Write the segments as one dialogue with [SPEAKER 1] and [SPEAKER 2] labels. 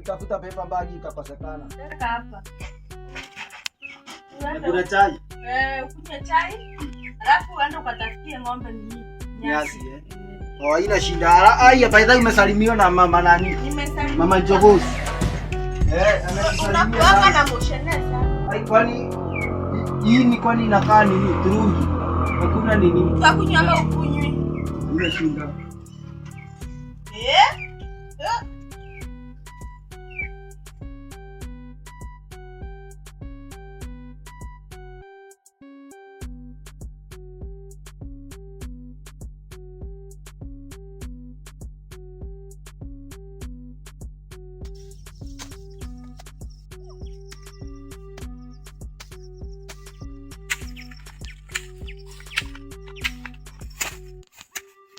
[SPEAKER 1] Nilitafuta paper bag ikakosekana.
[SPEAKER 2] Weka hapa. Uende
[SPEAKER 1] Kuna chai.
[SPEAKER 2] Ukunywe chai. Alafu uende ukatafutie ng'ombe nini?
[SPEAKER 1] Nyasi, eh? Oh, haina shida. Ai, by the way umesalimiwa na mama nani?
[SPEAKER 2] Nimesalimiwa.
[SPEAKER 1] Mama Njogozi. Eh, amekusalimia.
[SPEAKER 2] Unakuanga na moshene sana.
[SPEAKER 1] Ai, kwani hii ni kwani inakaa nini? Turungi. Hakuna nini.
[SPEAKER 2] Utakunywa ama ukunywi?
[SPEAKER 1] Haina shida.
[SPEAKER 2] Eh? Eh.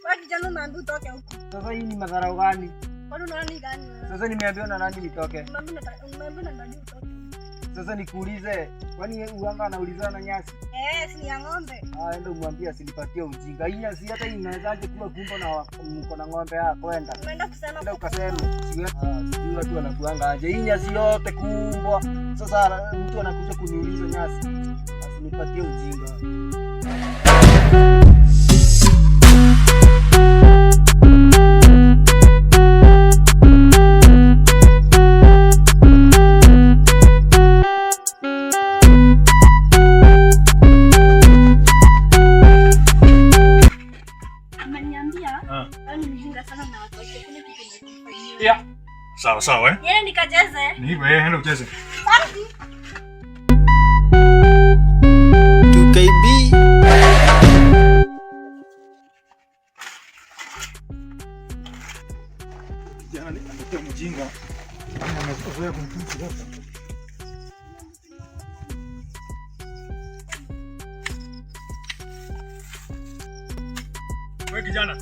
[SPEAKER 2] Wewe kijana umeambiwa utoke huko.
[SPEAKER 1] Sasa hii ni madharau gani?
[SPEAKER 2] Kwani unaona ni gani wewe?
[SPEAKER 1] Sasa nimeambiwa na nani nitoke?
[SPEAKER 2] Umeambiwa na nani utoke?
[SPEAKER 1] Sasa nikuulize, kwani uanga anaulizana na nyasi?
[SPEAKER 2] Eh, si ni ya ng'ombe.
[SPEAKER 1] Ah, enda umwambie asinipatie ujinga. Hii nyasi hata inawezaje kuwa kumbo na mko na ng'ombe yako enda.
[SPEAKER 2] Umeenda kusema
[SPEAKER 1] Enda ukaseme. Sijui watu wanakuanga aje. Hii nyasi yote kubwa. Sasa mtu anakuja kuniuliza nyasi. Asinipatie ujinga.
[SPEAKER 2] Ameniambia
[SPEAKER 3] Ah.
[SPEAKER 2] wewe ni mjinga sana na watu wake kuna kitu nimekufanyia.
[SPEAKER 3] Yeah. Sawa sawa eh?
[SPEAKER 2] Niende nikacheze.
[SPEAKER 3] Ni hivyo eh, enda ucheze.
[SPEAKER 1] 2KB.
[SPEAKER 3] Kijana ni amekuwa mjinga. Amezoea kumtusi sasa. Wewe kijana,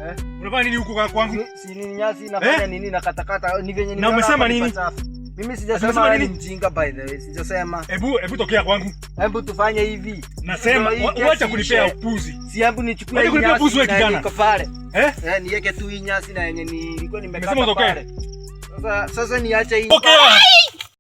[SPEAKER 1] Eh?
[SPEAKER 3] unafanya nini huko kwangu?
[SPEAKER 1] Si ni nyasi inafanya
[SPEAKER 3] Eh?
[SPEAKER 1] nini na katakata ni venye
[SPEAKER 3] Na
[SPEAKER 1] nimeona
[SPEAKER 3] umesema
[SPEAKER 1] hapa ni
[SPEAKER 3] nini?
[SPEAKER 1] pachafu. Mimi sijasema
[SPEAKER 3] Umesema
[SPEAKER 1] wewe ni
[SPEAKER 3] nini?
[SPEAKER 1] mjinga by the way, sijasema.
[SPEAKER 3] Hebu tokea kwangu.
[SPEAKER 1] Hebu tufanye hivi.
[SPEAKER 3] Nasema
[SPEAKER 1] Ndio hii
[SPEAKER 3] wacha
[SPEAKER 1] kesi
[SPEAKER 3] kunipea
[SPEAKER 1] ishe.
[SPEAKER 3] upuzi.
[SPEAKER 1] Si hebu nichukue
[SPEAKER 3] Wacha
[SPEAKER 1] hii
[SPEAKER 3] kunipea
[SPEAKER 1] nyasi
[SPEAKER 3] upuzi wewe
[SPEAKER 1] na yenye
[SPEAKER 3] kijana.
[SPEAKER 1] iko pale.
[SPEAKER 3] Eh?
[SPEAKER 1] Eh, niweke tu hii nyasi na yenye nilikuwa nimekata
[SPEAKER 3] Umesema utokee?
[SPEAKER 1] pale. Sasa niache hii.
[SPEAKER 3] Tokea.